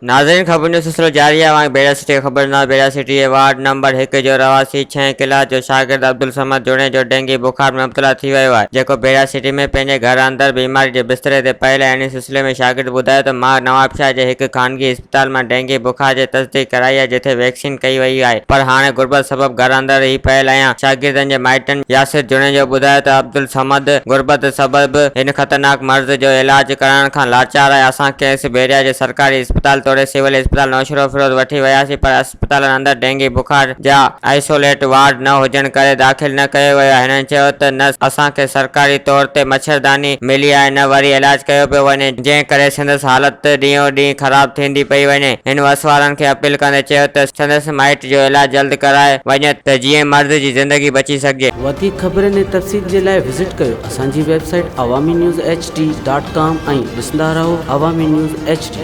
ناظرين خبرن جو سلسلو جاري آهي اوهان کي ڀيڙا سٽي کان خبر ڏينداسين ڀيڙا سٽي جي وارڊ نمبر هڪ جو رهواسي ڇهين ڪلاس جو شاگرد عبدالصمد جوڻيجو ڊينگي بخار ۾ مبتلا ٿي ويو آهي جيڪو ڀيڙا سٽي ۾ پنهنجي گهر اندر بيماري جي بستري تي پيل آهي انهي سلسلي ۾ شاگرد ٻڌايو ته مان نوابشاهه جي هڪ خانگي اسپتال مان ڊينگي بخار جي تصديق ڪرائي آهي جتي ويڪسين ڪئي وئي آهي پر هاڻي غربت سبب گهر اندر ئي پيل آهيان شاگردن جي مائٽن ياسر جوڻيجو ٻڌايو ته عبدالصمد غربت سبب هن خطرناڪ مرض جو علاج ڪرائڻ کان لاچار آهي، اسان کيس ڀيريا جي سرڪاري اسپتال توڙي سول اسپتال نوشهروفيروز وٺي وياسين پر اسپتالن اندر ڊينگي بخار جا آئسوليٽ وارڊ نه هجڻ ڪري داخل نه ڪيو ويو آهي، هنن چيو ته نه اسان کي سرڪاري طور تي مڇرداني ملي آهي نه وري علاج ڪيو پيو وڃي، جنهن ڪري سندس حالت ڏينهون ڏينهن خراب ٿيندي پئي وڃي، هن وس وارن کي اپيل ڪندي چيو ته سندس مائٽ جو علاج جلد ڪرائي وڃي ته جيئن مرض جي زندگي بچي سگهجي. وڌيڪ خبرن ۽ تفصيل جي لاء وزٽ ڪيو اسان جي website Awami news H D dot com ۽ ڏسندا رهو عوامي نيوز ايڇ ڊي.